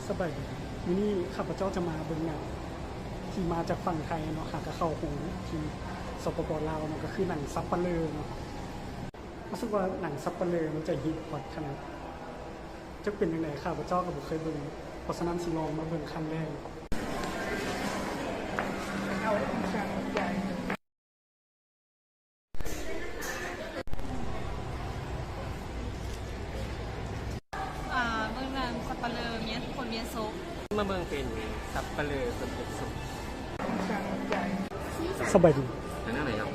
ສະບາຍດີ ມື້ນີ້ຂ້າພະເຈົ້າຈະມາເບິ່ງໜັງທີ່ມາຈາກຝັ່ງໄທເນາະ ຫາກະເຂົ້າໂຮງທີ່ ສປປ ລາວເນາະ ກໍຄືໜັງສັບປະເລີເນາະ. ຮູ້ສຶກວ່າໜັງສັບປະເລີມັນຈະຮິດຮອດຂະໜາດ ຈັກເປັນຈັ່ງໃດ ຂ້າພະເຈົ້າກໍບໍ່ເຄີຍເບິ່ງ ເພາະສະນັ້ນຊິລອງມາເບິ່ງຄັ້ງແລກ. ອ່າ ເບິ່ງໜັງສັບປະເລີເມຍ ຄົນເມຍໂຊກ ມາເບິ່ງເປັນສັບປະເລີຄົນເມຍໂຊກ. ສະບາຍດີ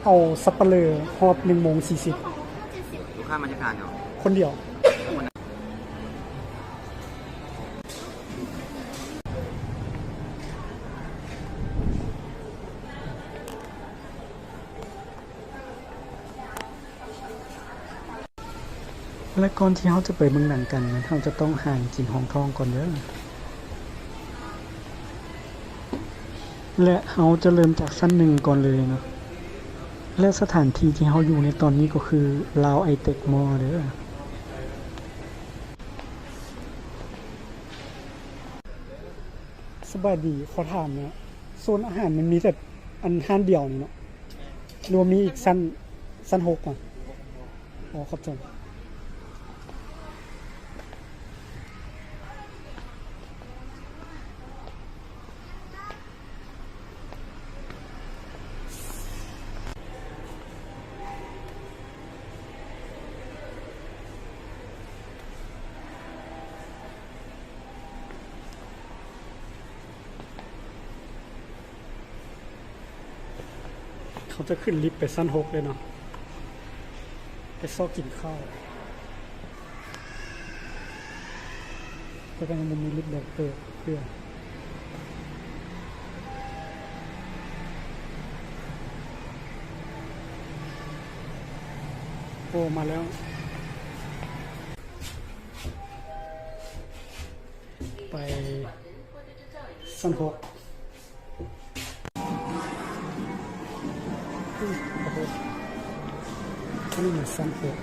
ເອົາສັບປະເລີຮອບໜຶ່ງໂມງສີ່ສິບ. ລູກຄ້າມາຈາກທາງເນາະ ຄົນດຽວ. ແລະ ກ່ອນທີ່ເຮົາຈະໄປເບິ່ງໜັງກັນ ເຮົາຈະຕ້ອງຫາຫຍັງກິນຮອງທ້ອງກ່ອນເດີ້ ແລະ ເຮົາຈະເລີ່ມຈາກຊັ້ນໜຶ່ງກ່ອນເລີຍເນາະ. ແລະ ສະຖານທີ່ທີ່ເຮົາຢູ່ໃນຕອນນີ້ກໍຄື ລາວໄອເຕັກມໍເດີ້. ສະບາຍດີ ຂໍຖາມແດ່ ໂຊນອາຫານມັນມີແຕ່ອັນຮ້ານດຽວນີ້ເນາະ ຫຼືວ່າມີອີກຊັ້ນ ຊັ້ນຫົກອະ? ອໍ ຂອບໃຈ. ເຂົາຈະຂຶ້ນລິບໄປຊັ້ນຫົກເລີຍເນາະ ໄປຊອກກິນເຂົ້າ. ແຕ່ກໍຍັງບໍ່ມີລິບແບບເປີດເທື່ອ. ໂອ້ ມາແລ້ວ ໄປຊັ້ນຫົກ. ອຸ້ຍ ຂໍໂທດ ອັນນີ້ມັນຊັ້ນຫົກ.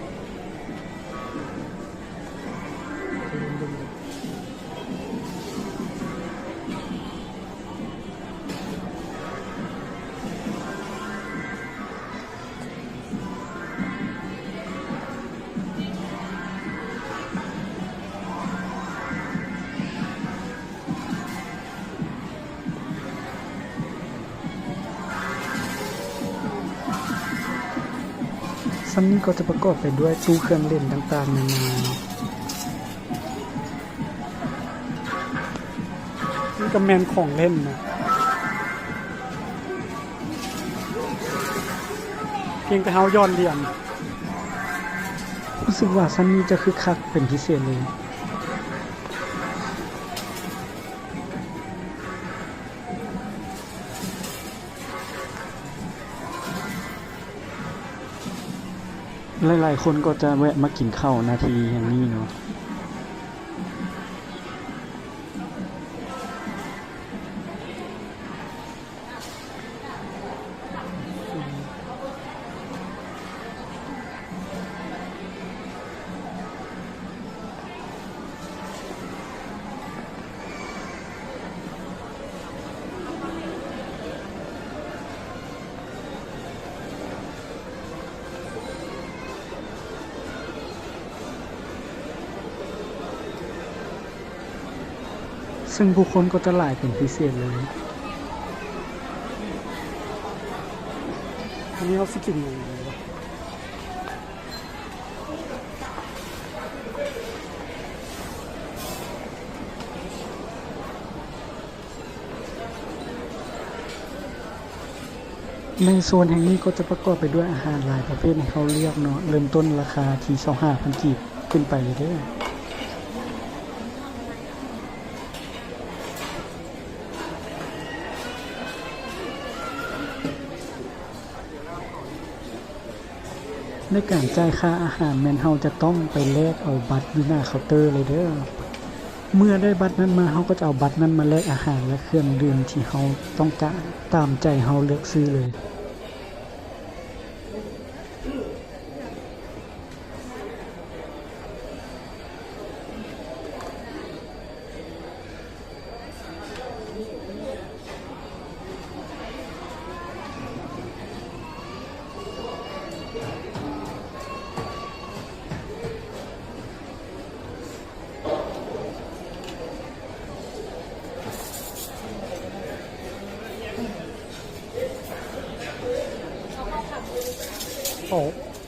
ຊັ້ນນີ້ກໍຈະປະກອບໄປດ້ວຍຕູ້ເຄື່ອງຫຼິ້ນຕ່າງໆນານາເນາະ. ມັນກໍແມ່ນຂອງຫຼິ້ນນະ ພຽງແຕ່ເຮົາຢ່ອນຫຼຽນ. ຮູ້ສຶກວ່າຊັ້ນນີ້ຈະຄຶກຄັກເປັນພິເສດເລີຍ. ຫຼາຍໆຄົນກໍຈະແວະມາກິນເຂົ້ານະທີ່ແຫ່ງນີ້ເນາະ. ເຊິ່ງຜູ້ຄົນກໍຈະຫຼາຍເປັນພິເສດເລີຍ. ອັນນີ້ເຮົາຊິກິນຫຍັງດີວະ? ໃນໂຊນແຫ່ງນີ້ກໍຈະປະກອບໄປດ້ວຍອາຫານຫຼາຍປະເພດໃຫ້ເຮົາເລືອກເນາະ, ເລີ່ມຕົ້ນລາຄາທີ່ຊາວຫ້າພັນກີບຂຶ້ນໄປເລີຍເດີ້. ໃນການຈ່າຍຄ່າອາຫານແມ່ນເຮົາຈະຕ້ອງໄປແລກເອົາບັດຢູ່ໜ້າເຄົາເຕີເລີຍເດີ້. ເມື່ອໄດ້ບັດນັ້ນມາ ເຮົາກໍຈະເອົາບັດນັ້ນມາແລກອາຫານ ແລະ ເຄື່ອງດື່ມທີ່ເຮົາຕ້ອງການ ຕາມໃຈເຮົາເລືອກຊື້ເລີຍ.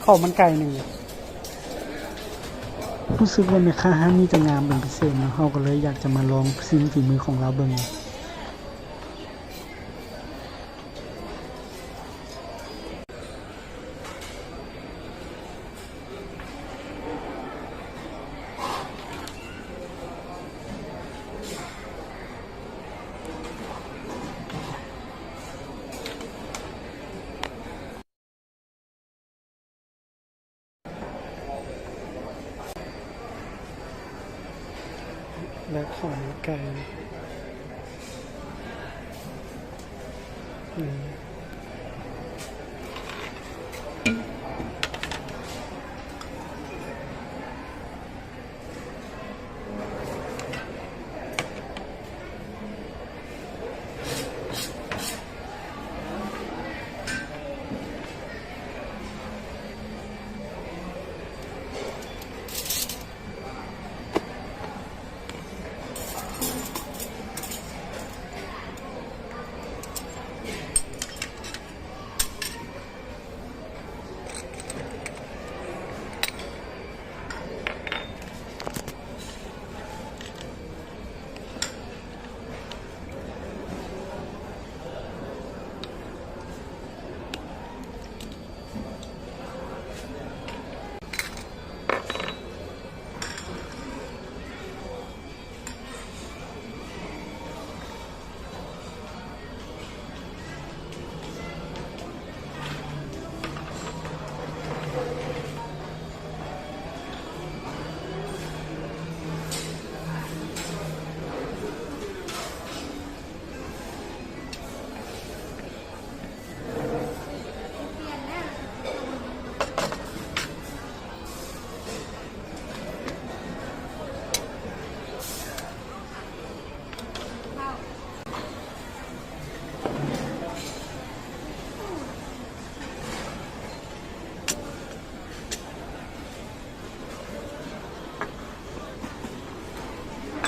ເຂົ້າມັນໄກ່ໜຶ່ງ. ຮູ້ສຶກວ່າແມ່ຄ້າຮ້ານນີ້ຈະງາມເປັນພິເສດເນາະ, ເຮົາກໍເລີຍຢາກຈະມາລອງຊີມຝີມືຂອງລາວເບິ່ງ. ແລະ ຂອງໄກ່ ອືມ.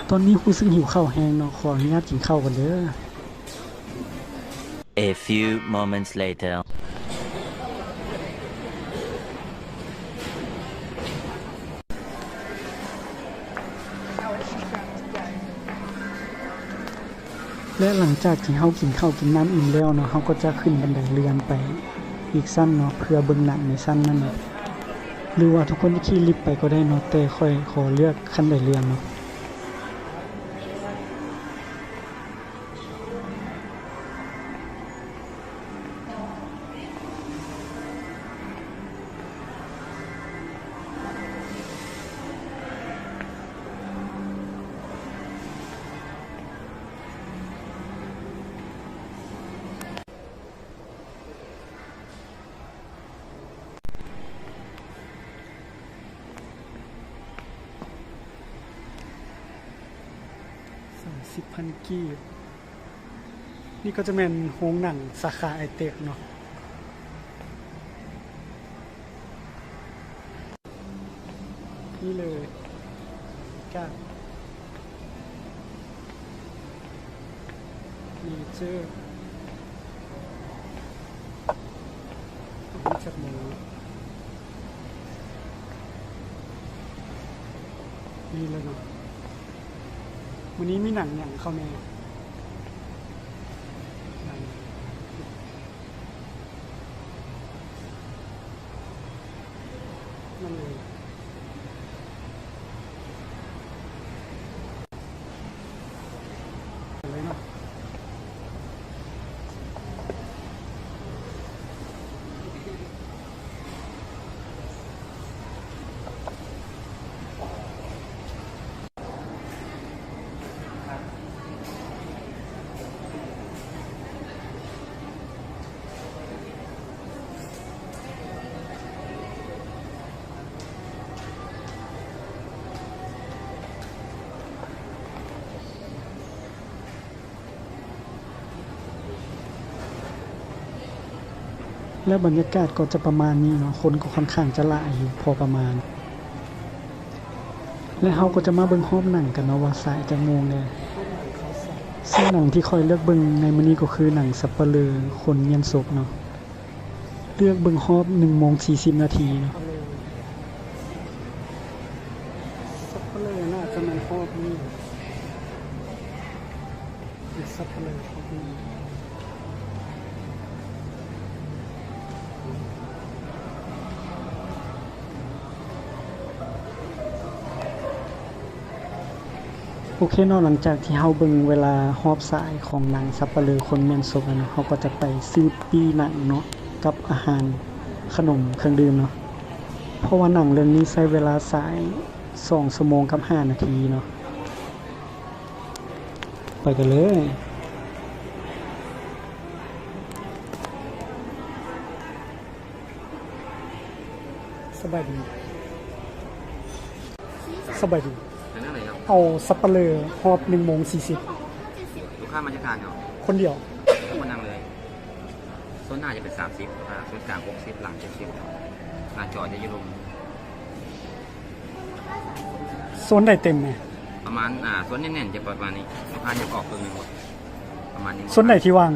ຕອນນີ້ຮູ້ສຶກຫິວເຂົ້າແຮງເນາະ, ຂໍອະນຸຍາດກິນເຂົ້າກ່ອນເດີ. A few moments later. ແລະ ຫຼັງຈາກທີ່ເຮົາກິນເຂົ້າກິນນ້ຳອີ່ມແລ້ວເນາະ, ເຮົາກໍຈະຂຶ້ນບັນໄດເລື່ອນໄປອີກຊັ້ນເນາະ ເພື່ອເບິ່ງໜັງໃນຊັ້ນນັ້ນເນາະ ຫຼືວ່າທຸກຄົນຈະຂີ່ລິບໄປກໍໄດ້ເນາະ, ແຕ່ຂ້ອຍຂໍເລືອກຂັ້ນໄດເລື່ອນເນາະ. ສາມສິບພັນກີບ. ນີ້ກໍຈະແມ່ນໂຮງໜັງສາຂາໄອເຕັກເນາະ. ນີ້ເລີຍ ກາດ ເມເຈີ ມີຈັກໂມງ? ນີ້ແຫຼະເນາະ. ມື້ນີ້ມີໜັງຫຍັງເຂົ້າແດ່? ນັ້ນເລີຍ ເລີຍເນາະ. ແລ້ວບັນຍາກາດກໍຈະປະມານນີ້ເນາະ, ຄົນກໍຂ້ອນຂ້າງຈະຫຼາຍຢູ່ພໍປະມານ. ແລະ ເຮົາກໍຈະມາເບິ່ງຮອບໜັງກັນເນາະ ວ່າສາຍຈັກໂມງແດ່. ເຊິ່ງໜັງທີ່ຂ້ອຍເລືອກເບິ່ງໃນມື້ນີ້ກໍຄືໜັງສັບປະເລີຄົນມ້ຽນສົບເນາະ. ເລືອກເບິ່ງຮອບໜຶ່ງໂມງສີ່ສິບນາທີເນາະ. ສັບປະເລີ ໜ້າຈະແມ່ນຮອບນີ້ ເປັນສັບປະເລີຮອບນີ້. ໂອເຄເນາະ, ຫຼັງຈາກທີ່ເຮົາເບິ່ງເວລາຮອບສາຍຂອງໜັງສັບປະເລີຄົນແມ່ນສົບແລ້ວເນາະ, ເຮົາກໍຈະໄປຊື້ປີ້ໜັງເນາະ ກັບອາຫານ, ຂະໜົມ, ເຄື່ອງດື່ມເນາະ, ເພາະວ່າໜັງເລື່ອງນີ້ໃຊ້ເວລາສາຍສອງຊົ່ວໂມງກັບຫ້ານາທີເນາະ. ໄປກັນເລີຍ. ສະບາຍດີ. ສະບາຍດີ. ເອົາສັບປະເລີຮອບໜຶ່ງໂມງສີ່ສິບ. ລູກຄ້າມາຈັກທ່ານເນາະ? ຄົນດຽວ. ຄົນນັ່ງເລີຍ. ໂຊນໜ້າຈະເປັນສາມສິບ, ໂຊນກາງຫົກສິບ, ຫຼັງເຈັດສິບ. ໜ້າຈໍຈະຢູ່ລຸ່ມ. ໂຊນໃດເຕັມແດ່? ປະມານ ອ່າ ໂຊນແໜ້ນໆ ຈະປະມານນີ້. ລູກຄ້າຍັງອອກເຄິ່ງໜຶ່ງ. ປະມານນີ້. ໂຊນໃດທີ່ວ່າງ?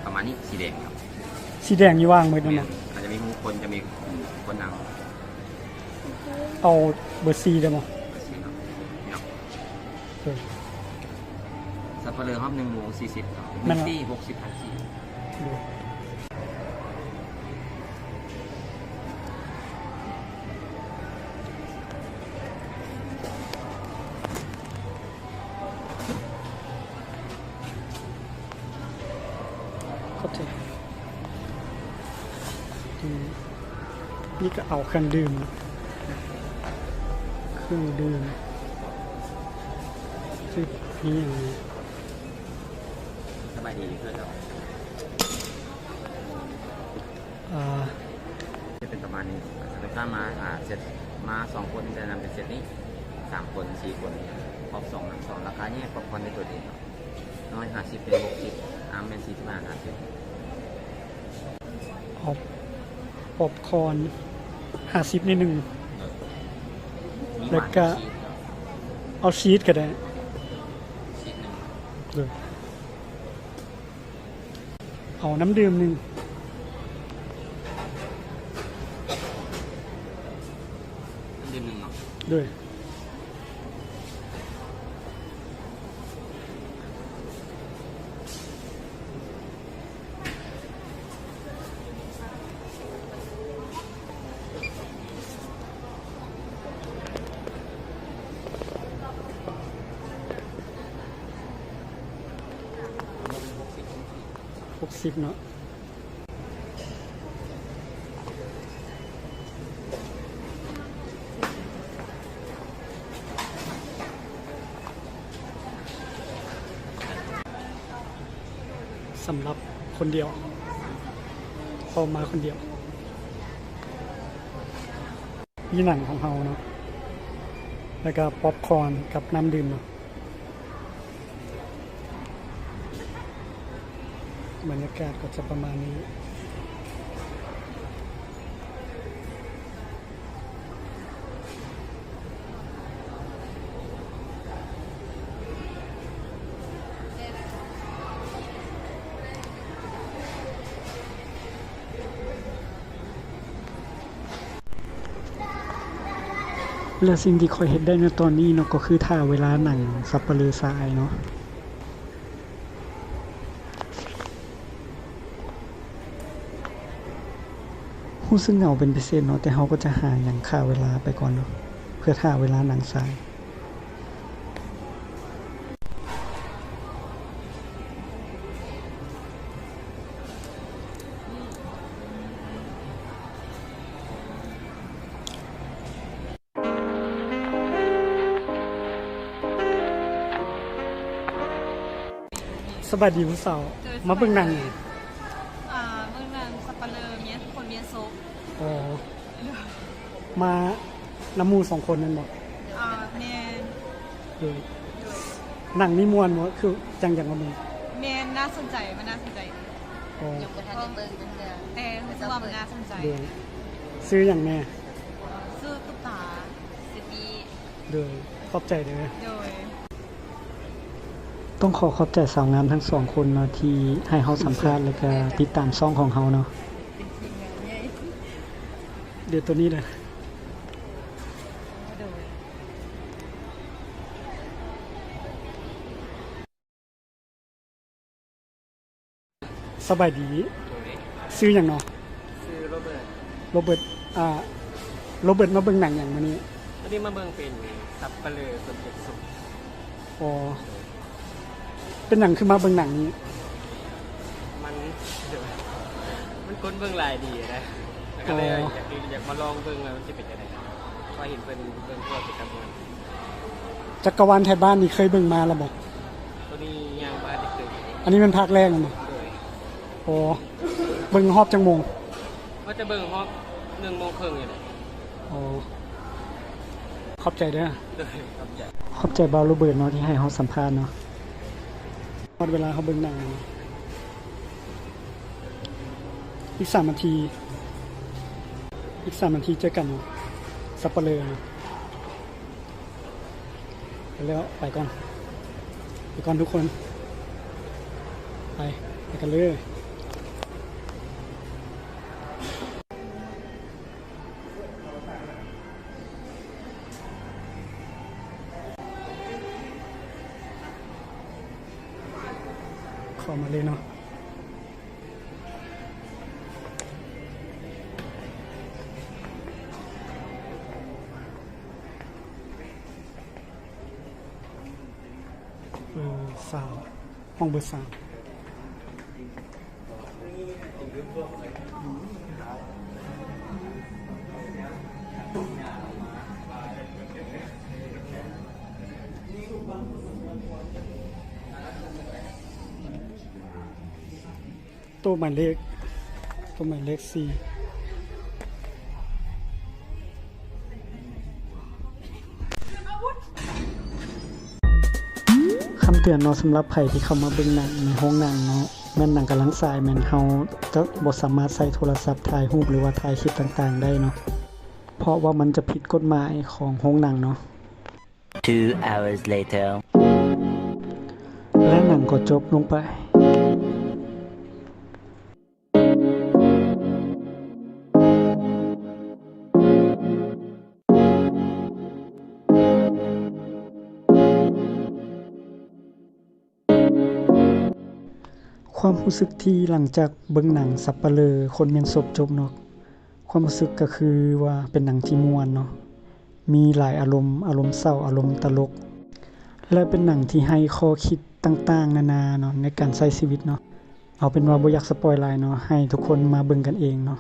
ປະມານນີ້. ສີແດງຄັບ. ສີແດງນີ້ວ່າງໝົດແລ້ວເນາະ? ແມ່ນ. ອາດຈະມີຮູບຄົນ, ຈະມີຄົນນັ່ງ. ເອົາເບີສີ່ໄດ້ບໍ່? ເບີສີ່ເນາະ. ເນາະ. ເອີ ສັບປະເລີຮອບໜຶ່ງໂມງສີ່ສິບເນາະ. ແມ່ນລະ. ມີສີ່ ຫົກສິບ ພັນສີ່. ຂອບໃຈ. ອືມ ນີ້ກໍເອົາເຄື່ອງດື່ມ, ເຄື່ອງດື່ມ ມີຫຍັງແດ່? ສະບາຍດີເພື່ອນເນາະ. ອ່າ ຈະເປັນປະມານນີ້. ລູກຄ້າມາ ອ່າ ເຊັດ ມາສອງຄົນ ຈະນຳເປັນເຊັດນີ້, ສາມຄົນ ສີ່ຄົນ ຮອບສອງ ນຳສອງ. ລາຄາແຍກ ປັອບຄອນໃນຕົວເອງເນາະ. ນ້ອຍຫ້າສິບ ເປັນຫົກສິບ, ອາມແມ່ນສີ່ສິບຫ້າ ຫ້າສິບ. ເອົາປັອບຄອນຫ້າສິບນີ້ໜຶ່ງ. ເອີ ມີຫວານ ແລ້ວກະ ມີຊີສເນາະ. ເອົາຊີສກໍໄດ້. ຊີສໜຶ່ງ. ເອີ ເອົານ້ຳດື່ມໜຶ່ງ. ນ້ຳດື່ມໜຶ່ງເນາະ. ໂດຍ. ຫົກສິບເນາະ. ສຳລັບຄົນດຽວ, ເພາະມາຄົນດຽວ. ມີໜັງຂອງເຮົາເນາະ, ແລ້ວກະປັອບຄອນກັບນ້ຳດື່ມເນາະ. ບັນຍາກາດກໍຈະປະມານນີ້. ແລະ ສິ່ງທີ່ຂ້ອຍເຮັດໄດ້ໃນຕອນນີ້ເນາະ ກໍຄືຖ້າເວລາໜັງສັບປະເລີສາຍເນາະ. ຮູ້ສຶກເຫງົາເປັນພິເສດເນາະ, ແຕ່ເຮົາກໍຈະຫາຫຍັງຂ້າເວລາໄປກ່ອນເນາະ ເພື່ອຖ້າເວລາໜັງສາຍ. ສະບາຍດີຜູ້ສາວ. ໂດຍ ມາເບິ່ງໜັງ. ສະບາຍດີ. ອ່າ ເບິ່ງໜັງສັບປະເລີ ເມຍ ຄົນເມຍສົບ. ອໍ ມານຳໝູ່ສອງຄົນແມ່ນບໍ່? ອ່າ ແມ່ນ. ໂດຍ ໂດຍ. ໜັງນີ້ມ່ວນບໍ່? ຄືຈັ່ງຢາກມາເບິ່ງ. ແມ່ນ ໜ້າສົນໃຈ ມັນໜ້າສົນໃຈ. ອໍ ຍັງບໍ່ທັນໄດ້ເບິ່ງຈັກເທື່ອ ແຕ່ຮູ້ສຶກວ່າມັນໜ້າສົນໃຈ. ໂດຍ. ຊື່ຫຍັງແນ່? ຊື່ຕຸກຕາ ຊິດນີ. ໂດຍ ຂອບໃຈເດີ. ໂດຍ. ຕ້ອງຂໍຂອບໃຈສາວງາມທັງສອງຄົນເນາະ ທີ່ໃຫ້ເຮົາສຳພາດ ແລ້ວກະຕິດຕາມຊ່ອງຂອງເຮົາເນາະ. ເປັນທີມງານໃຫຍ່. ຢູ່ໂຕນີ້ເດີ. ສະບາຍດີ. ໂດຍ. ຊື່ຫຍັງເນາະ? ຊື່ໂຣເບີດ. ໂຣເບີດ. ອ່າ ໂຣເບີດມາເບິ່ງໜັງຫຍັງມື້ນີ້? ມື້ນີ້ມາເບິ່ງເປັນສັບປະເລີຄົນເກັບສົບ. ອໍ ເປັນຫຍັງຄືມາເບິ່ງໜັງນີ້? ມັນ ມັນຄົນເບິ່ງຫຼາຍດີນະ ແລ້ວກໍເລີຍ ອໍ ຢາກ ຢາກມາລອງເບິ່ງວ່າມັນຊິເປັນຈັ່ງໃດ ເພາະເຫັນເພິ່ນເບິ່ງທົ່ວເປັນຕາມ່ວນ. ຈັກກະວານໄທບ້ານນີ້ເຄີຍເບິ່ງມາແລ້ວບໍ່? ໂຕນີ້ຍັງບໍ່ທັນໄດ້ເຄີຍ. ອັນນີ້ແມ່ນພາກແລກແມ່ນບໍ່? ໂດຍ. ອໍ ເບິ່ງຮອບຈັກໂມງ? ວ່າຈະເບິ່ງຮອບໜຶ່ງໂມງເຄິ່ງນີ້ແຫຼະ. ອໍ ຂອບໃຈເດີ. ໂດຍ ຂອບໃຈ. ຂອບໃຈບ່າວໂຣເບີດເນາະ ທີ່ໃຫ້ເຮົາສຳພາດເນາະ. ຮອດເວລາເຮົາເບິ່ງໜັງແລ້ວເນາະ. ອີກສາມນາທີ ອີກສາມນາທີເຈີກັນເນາະ ສັບປະເລີເນາະ. ໄປແລ້ວ ໄປກ່ອນ ໄປກ່ອນທຸກຄົນ ໄປ ໄປກັນເລີຍ. ເຂົ້າມາເລີຍເນາະ. ເບີສາມ ຫ້ອງເບີສາມ. ໂຕໝາຍເລກ ໂຕໝາຍເລກສີ່. ຄຳເຕືອນເນາະ ສຳລັບໃຜທີ່ເຂົ້າມາເບິ່ງໜັງໃນໂຮງໜັງເນາະ ແມ່ນໜັງກຳລັງສາຍ ແມ່ນເຮົາຈະບໍ່ສາມາດໃຊ້ໂທລະສັບຖ່າຍຮູບ ຫຼືວ່າຖ່າຍຄລິບຕ່າງໆໄດ້ເນາະ ເພາະວ່າມັນຈະຜິດກົດໝາຍຂອງໂຮງໜັງເນາະ. Two hours later. ແລະ ໜັງກໍຈົບລົງໄປ. ຄວາມຮູ້ສຶກທີ່ຫຼັງຈາກເບິ່ງໜັງສັບປະເລີຄົນເມັນສົບຈົບເນາະ ຄວາມຮູ້ສຶກກໍຄືວ່າເປັນໜັງທີ່ມ່ວນເນາະ ມີຫຼາຍອາລົມ ອາລົມເສົ້າ ອາລົມຕະຫຼົກ ແລະ ເປັນໜັງທີ່ໃຫ້ຂໍ້ຄິດຕ່າງໆນານາເນາະ ໃນການໃຊ້ຊີວິດເນາະ. ເອົາເປັນວ່າບໍ່ຢາກສະປອຍຫຼາຍເນາະ ໃຫ້ທຸກຄົນມາເບິ່ງກັນເອງເນາະ.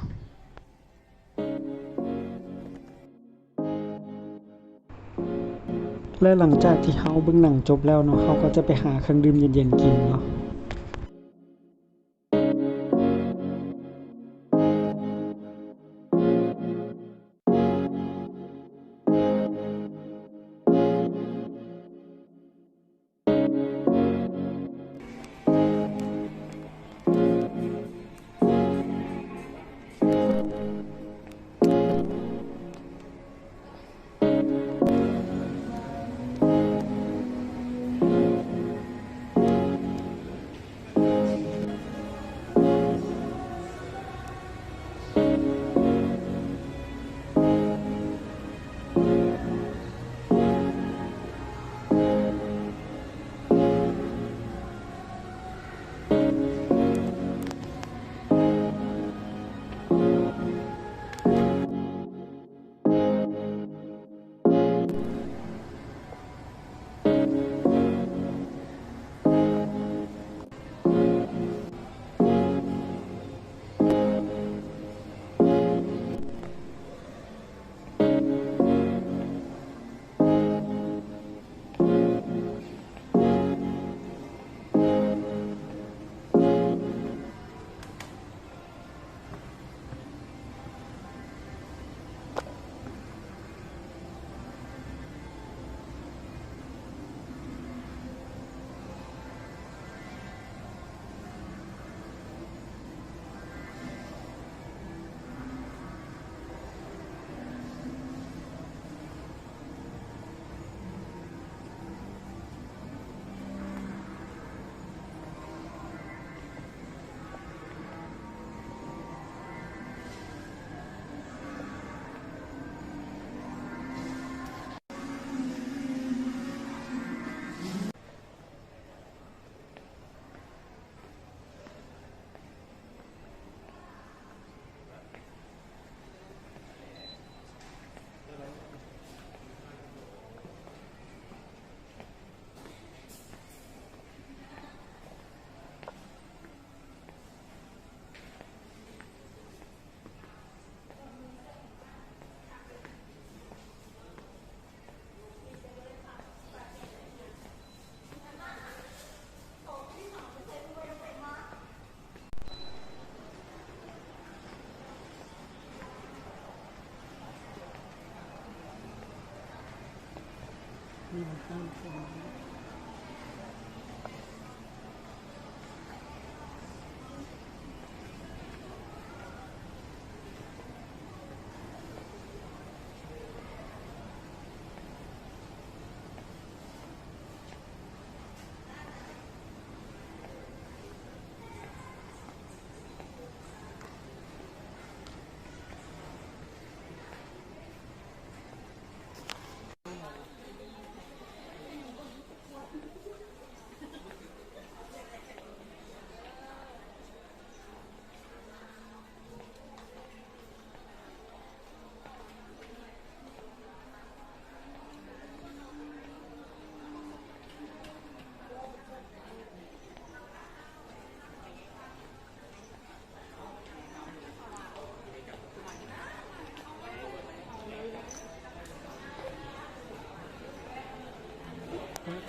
ແລະ ຫຼັງຈາກທີ່ເຮົາເບິ່ງໜັງຈົບແລ້ວເນາະ ເຮົາກໍຈະໄປຫາເຄື່ອງດື່ມເຢັນໆກິນເນາະ.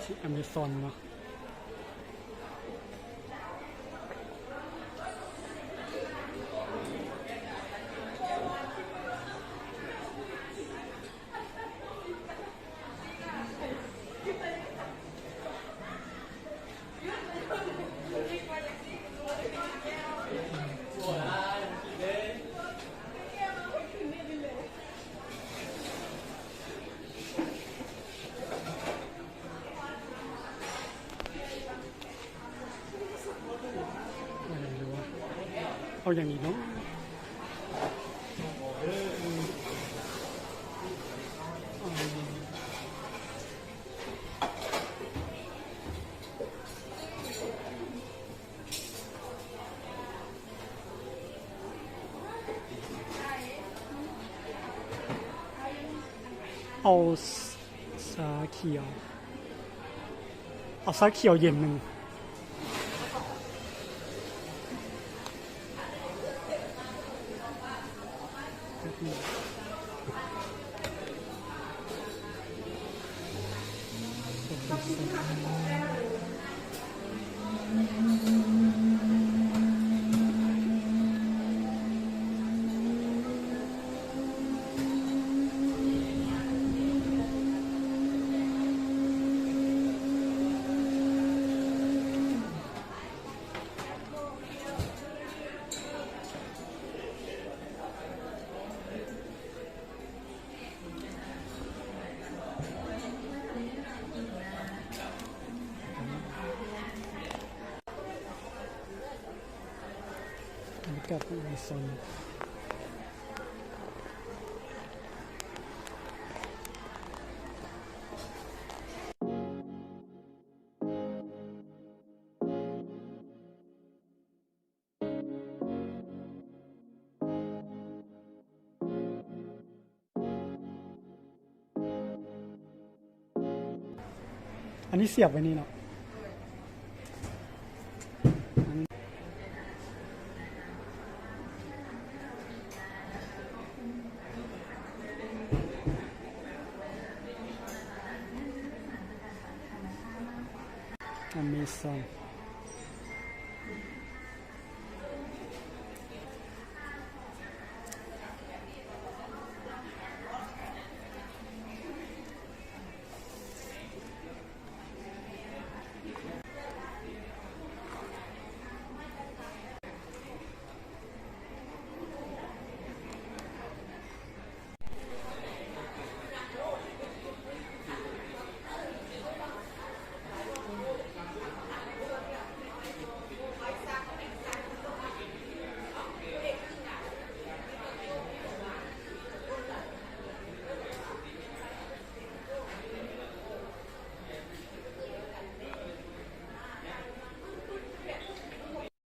ທີ່ອາເມຊອນເນາະ. ເອົາຫຍັງອີກເນາະ? ເອົາຊາຂຽວ. ເອົາຊາຂຽວເຢັນໜຶ່ງ. ບັນຍາກາດຂອງອາເມຊອນ. ອັນນີ້ສຽບໄວ້ນີ້ເນາະ. ອາເມຊອນ.